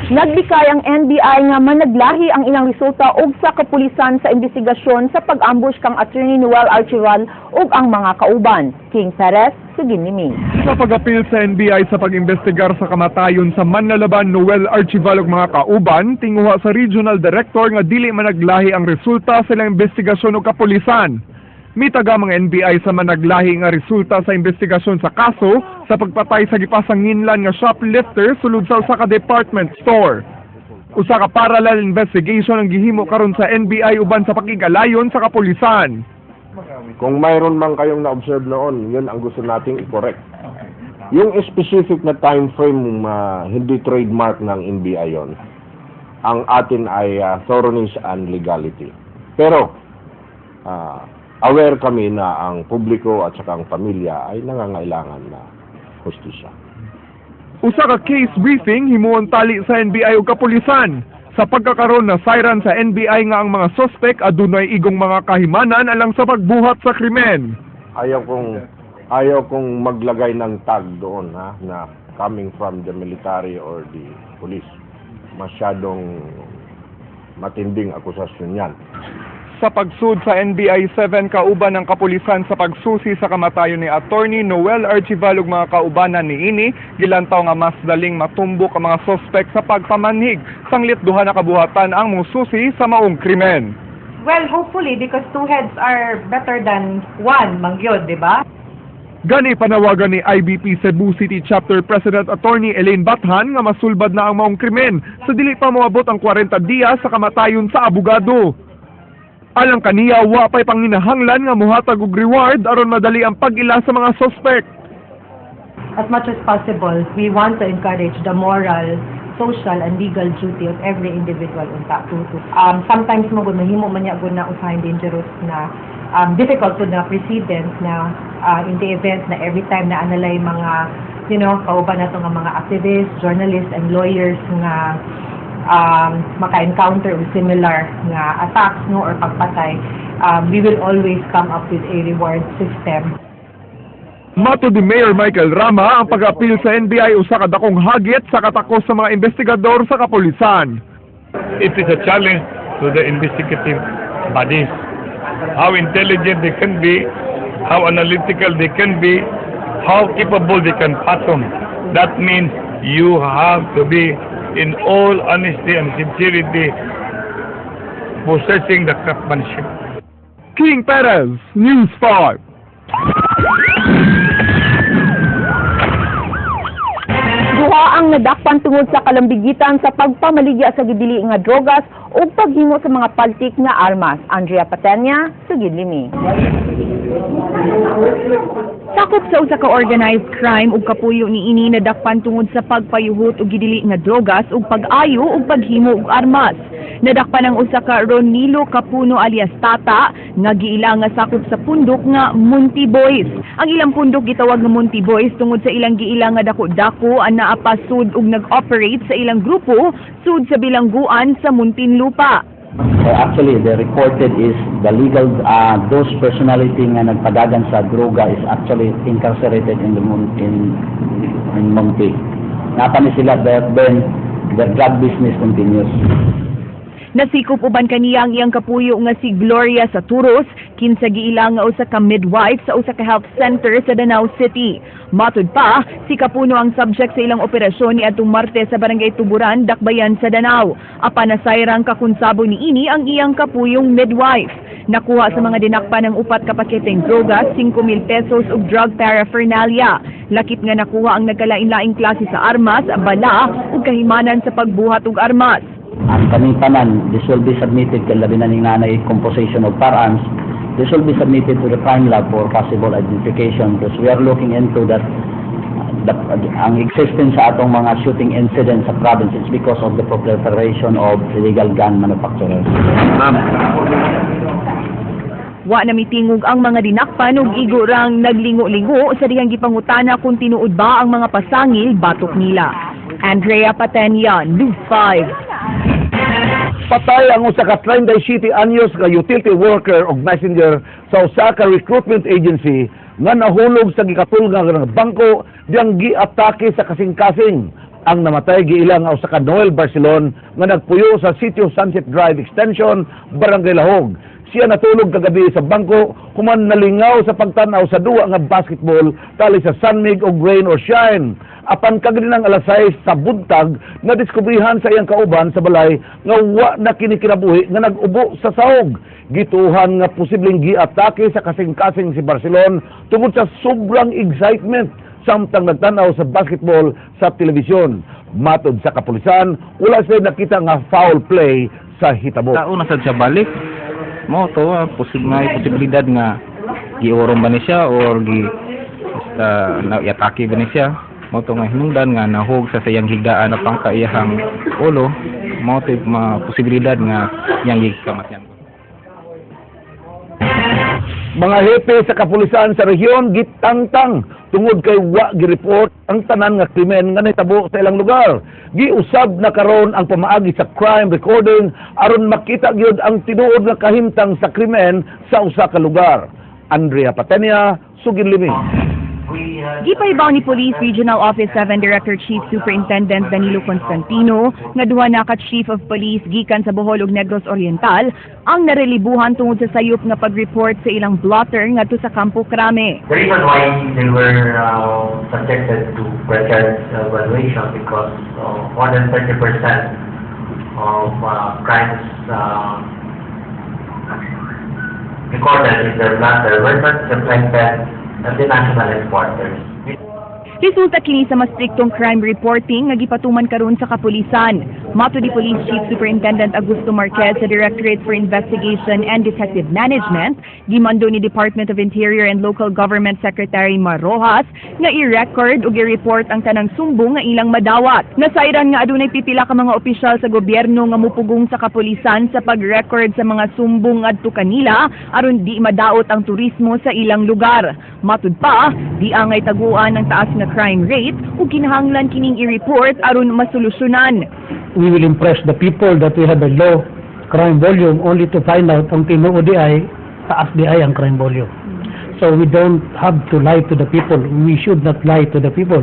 Nagbikay ang NBI nga managlahi ang ilang resulta og sa kapulisan sa investigasyon sa pag-ambush kang Attorney Noel Archival ug ang mga kauban. King Perez, sugin ni May. Sa pag-apil sa NBI sa pag-imbestigar sa kamatayon sa manlalaban Noel Archival ug mga kauban, tinguha sa Regional Director nga dili managlahi ang resulta sa ilang investigasyon ug kapulisan. Mitaga mga NBI sa managlahi nga resulta sa investigasyon sa kaso sa pagpatay sa gipasanginlan nga shoplifter sulod sa usa ka department store. Usa ka parallel investigation ang gihimo karon sa NBI uban sa pakigalayon sa kapulisan. Kung mayroon man kayong na-observe noon, yun ang gusto nating i-correct. Yung specific na time frame, hindi trademark ng NBI yon. Ang atin ay thoroughness and legality. Pero, aware kami na ang publiko at saka ang pamilya ay nangangailangan na hustisya. Usa ka case briefing himuon tali sa NBI ug kapulisan. Sa pagkakaron na siren sa NBI nga ang mga suspek adunay igong mga kahimanan alang sa pagbuhat sa krimen. Ayaw kong maglagay ng tag doon, ha, na coming from the military or the police. Masyadong matinding akusasyon yan. Sa pagsud sa NBI 7 kauban ng kapulisan sa pagsusi sa kamatayon ni Attorney Noel Archival ug mga kaubanan niini, gilantaw nga mas daling matumbok ang mga suspek sa pagpamanhig sanglit duha na kabuhatan ang mususi sa maong krimen. Well, hopefully, because two heads are better than one, mangyod, di ba? Gani panawagan ni IBP Cebu City Chapter President Attorney Elaine Bathan nga masulbad na ang maong krimen sa dili pa moabot ang 40 diya sa kamatayon sa abogado. Alang kaniya, wa pa'y panginahanglan nga muhatag og reward aron madali ang pag-ila sa mga suspect. As much as possible, we want to encourage the moral, social, and legal duty of every individual unta to sometimes mo gud mahimo man niya gud na usahay dangerous na difficult to na precedent na in the event na every time na analay mga kauban nato nga mga activists, journalists, and lawyers nga maka-encounter with similar nga attacks, no, or pagpatay, we will always come up with a reward system. Matod ni Mayor Michael Rama, ang pag-apil sa NBI usa ka dakong hagit sa katakos sa mga investigador sa kapulisan. It is a challenge to the investigative bodies. How intelligent they can be, how analytical they can be, how capable they can fathom. That means you have to be, in all honesty and sincerity, possessing the craftsmanship. King Perez, News 5. Duha ang nadakpan tungod sa kalambigitan sa pagpamaligya sa gidili nga drogas ug paghimo sa mga paltik nga armas. Andrea Patenya, sugid limi. Sakop sa usa ka organized crime ug kapuyo niini nadakpan tungod sa pagpayuhot og gidili nga drogas ug pag-ayo ug paghimo og armas. Nadakpan ang usa ka Ronilo Capuno alias Tata nga giila nga sakop sa pundok nga Munti Boys. Ang ilang pundok gitawag nga Munti Boys tungod sa ilang giila nga dako-dako ang naa pa sud ug nag-operate sa ilang grupo sud sa bilangguan sa Muntinlupa. So actually, the reported is the legal, those personality nga nagpadagan sa droga is actually incarcerated in the in Monte. Napa ni sila, but then the drug business continues. Nasikop uban kaniya ang iyang kapuyo nga si Gloria Saturos, kinsa giila nga usa ka midwife sa usa ka health center sa Danao City. Matud pa, si Kapuno ang subject sa ilang operasyon niadtong Martes sa Barangay Tuburan, Dakbayan sa Danao. Apan nasayrang kakunsabo niini ang iyang kapuyong midwife. Nakuha sa mga dinakpan ang upat ka paketeng droga, 5,000 pesos ug drug paraphernalia. Lakip nga nakuha ang nagkalain-laing klase sa armas, bala ug kahimanan sa pagbuhat og armas. Ang kaning tanan, this will be submitted kay labi na ning nanay composition of firearms. This will be submitted to the crime lab for possible identification because we are looking into that ang existence sa atong mga shooting incidents sa province is because of the proliferation of illegal gun manufacturers. Wa na mitingog ang mga dinakpan ug igo rang naglingo-lingo sa dihang gipangutana kung tinuod ba ang mga pasangil batok nila. Andrea Patenya, News 5. Patay ang usa ka 37 anyos nga utility worker og messenger sa usa ka recruitment agency nga nahulog sa gikatulngan nga bangko diyang giatake sa kasing-kasing. Ang namatay giila nga usa ka Noel Barcelon nga nagpuyo sa Sitio Sunset Drive Extension, Barangay Lahog. Siya natulog kagabi sa bangko human nalingaw sa pagtan-aw sa duwa nga basketball tali sa San Mig og Rain or Shine. Apan kaganinang alas 6 sa buntag, nadiskubrihan sa iyang kauban sa balay nga wa na kini kinabuhi nga nag-ubo sa sahog. Gituohan nga posibleng giatake sa kasing-kasing si Barcelon tungod sa sobrang excitement samtang nagtanaw sa basketball sa telebisyon. Matod sa kapulisan, wala sila nakita nga foul play sa hitabo. Tao na sad siya balik. Mo to may posibilidad nga giurong ba ni siya or gi basta na iatake ba ni siya. Mo to nga hinungdan nga nahog sa sayang higdaan na pangka iyahang ulo. Mo to ma posibilidad nga iyang gikamatyan. Mga hepe sa kapulisan sa rehiyon gitangtang tungod kay wa gi-report ang tanan nga krimen nga nahitabo sa ilang lugar. Giusab na karon ang pamaagi sa crime recording aron makita gyud ang tinuod nga kahimtang sa krimen sa usa ka lugar. Andrea Patenia, Sugin Limi. Gipahibaw ni Police Regional Office 7 Director Chief Superintendent Danilo Constantino nga duha na ka Chief of Police gikan sa Bohol ug Negros Oriental ang narelibuhan tungod sa sayop nga pag-report sa ilang blotter ngadto sa Campo Crame. The reason why they were subjected to present evaluation because more than 30% of crimes recorded in their blotter were not reflected at the national headquarters. Resulta kini sa mas striktong crime reporting nga gipatuman karon sa kapulisan. Matod ni Police Chief Superintendent Augusto Marquez sa Directorate for Investigation and Detective Management, gimando ni Department of Interior and Local Government Secretary Mar Roxas nga i-record ug i-report ang tanang sumbong nga ilang madawat. Nasayran nga adunay pipila ka mga opisyal sa gobyerno nga mupugong sa kapulisan sa pag-record sa mga sumbong ngadto kanila aron di madaot ang turismo sa ilang lugar. Matud pa, di angay taguan ang taas nga crime rate ug kinahanglan kining i-report aron masolusyonan. We will impress the people that we have a low crime volume, only to find out ang tinuod di ay taas di ay ang crime volume. So we don't have to lie to the people. We should not lie to the people.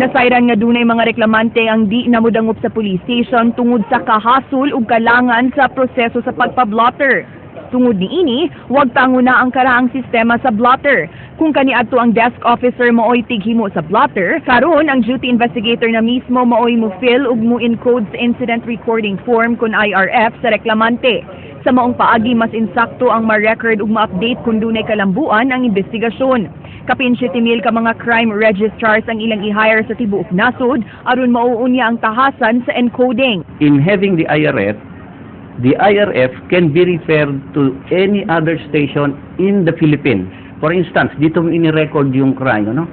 Nasayran nga dunay mga reklamante ang di namudangop sa police station tungod sa kahasol ug kalangan sa proseso sa pagpa-blotter. Tungod niini, wag tanguna ang karaang sistema sa blotter. Kung kaniadto ang desk officer maoy tighimo sa blotter, karon ang duty investigator na mismo maoy mo fill ug mo encode sa incident recording form kon IRF sa reklamante. Sa maong paagi, mas insakto ang ma-record ug ma-update kung dunay kalambuan ang investigasyon. Kapin 7,000 ka mga crime registrars ang ilang i-hire sa tibuok nasod aron mauunya ang tahasan sa encoding. In having the IRF, the IRF can be referred to any other station in the Philippines. For instance, dito mo ini-record yung crime, ano?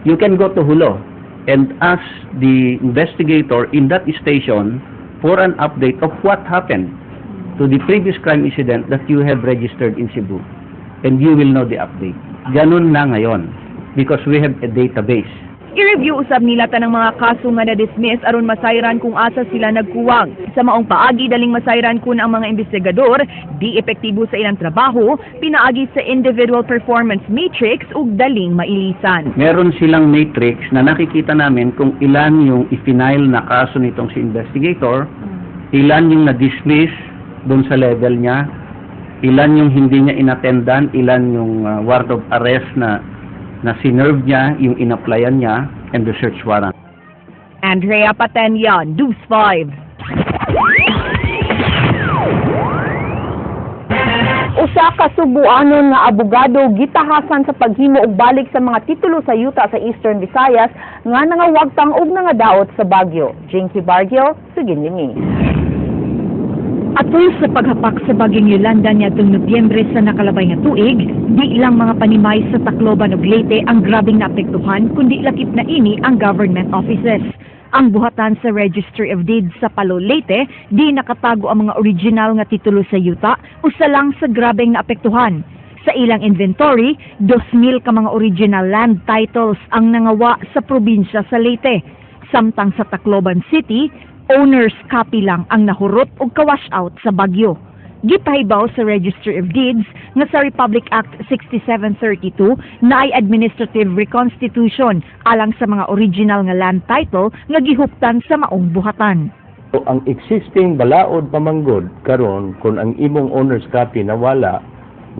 You can go to Jolo and ask the investigator in that station for an update of what happened to the previous crime incident that you have registered in Cebu. And you will know the update. Ganun na ngayon because we have a database. I-review usab nila tanang mga kaso nga na-dismiss aron masayran kung asa sila nagkuwang. Sa maong paagi, daling masayran kun ang mga investigador di epektibo sa ilang trabaho pinaagi sa individual performance matrix ug daling mailisan. Meron silang matrix na nakikita namin kung ilan yung i-file na kaso nitong si investigator, ilan yung na-dismiss doon sa level niya, ilan yung hindi niya inattendan, ilan yung warrant of arrest na na sinerve niya, yung in-applyan niya, and the search warrant. Andrea Patenya, News 5. Usa ka Subuanon nga abogado gitahasan sa paghimo og balik sa mga titulo sa yuta sa Eastern Visayas nga nangawagtang og nangadaot sa bagyo. Jinky Bargio, Sugin Limi. Atol sa paghapak sa bagyong Yolanda niadtong Nobyembre sa nakalabay nga tuig, di lang mga panimay sa Tacloban ug Leyte ang grabeng naapektuhan, kundi lakip na ini ang government offices. Ang buhatan sa Registry of Deeds sa Palo, Leyte, di nakatago ang mga original nga titulo sa yuta, usa lang sa grabeng naapektuhan. Sa ilang inventory, 2,000 ka mga original land titles ang nangawa sa probinsya sa Leyte. Samtang sa Tacloban City, owner's copy lang ang nahurot o kawash out sa bagyo. Gipahibaw sa Registry of Deeds nga sa Republic Act 6732 naay administrative reconstitution alang sa mga original nga land title nga gihuptan sa maong buhatan. So, ang existing balaod pamanggod karon, kung ang imong owner's copy nawala,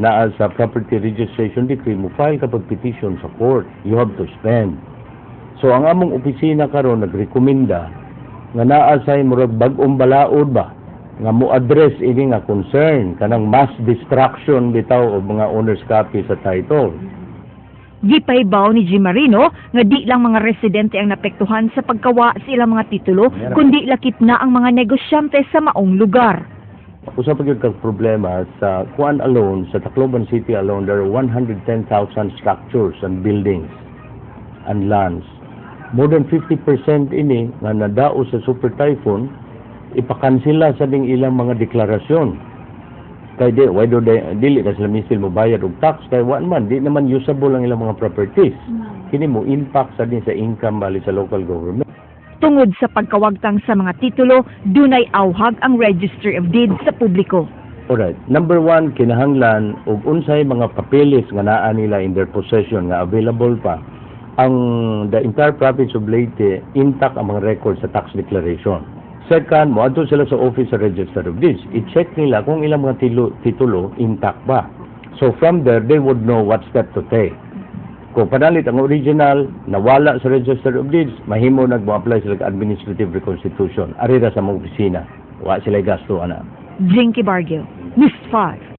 naa sa property registration decree, mo file ka pag petition sa court, you have to spend. So ang among opisina karon nagrekomenda nga naa say murag bag-ong balaod ba nga mo address ini nga concern, kanang mass destruction bitaw og mga owner's copy sa title. Gipahibaw ni Jim Marino nga di lang mga residente ang naapektuhan sa pagkawa sa ilang mga titulo, kundi lakip na ang mga negosyante sa maong lugar. Usa pa gyud kag problema sa kuan alone, sa Tacloban City alone, there are 110,000 structures and buildings and lands. More than 50% ini nga nadao sa super typhoon, ipakansela sa ding ilang mga deklarasyon. Kay di, why do they, dili na sila misil mo bayad og tax kay wa man, di naman usable ang ilang mga properties. Kini mo impact sa din sa income bali sa local government. Tungod sa pagkawagtang sa mga titulo, dunay awhag ang Registry of Deeds sa publiko. Alright. Number one, kinahanglan og unsay mga papeles nga naa nila in their possession nga available pa. Ang the entire province of Leyte, intact ang mga records sa tax declaration. Second, moadto sila sa office sa Register of Deeds. I-check nila kung ilang mga titulo intact ba. So from there, they would know what step to take. Kung panalit ang original, nawala sa Register of Deeds, mahimo nag-apply sila sa administrative reconstitution. Ari ra sa mga opisina. Wa sila gasto ana. Jinky Bargil, News 5.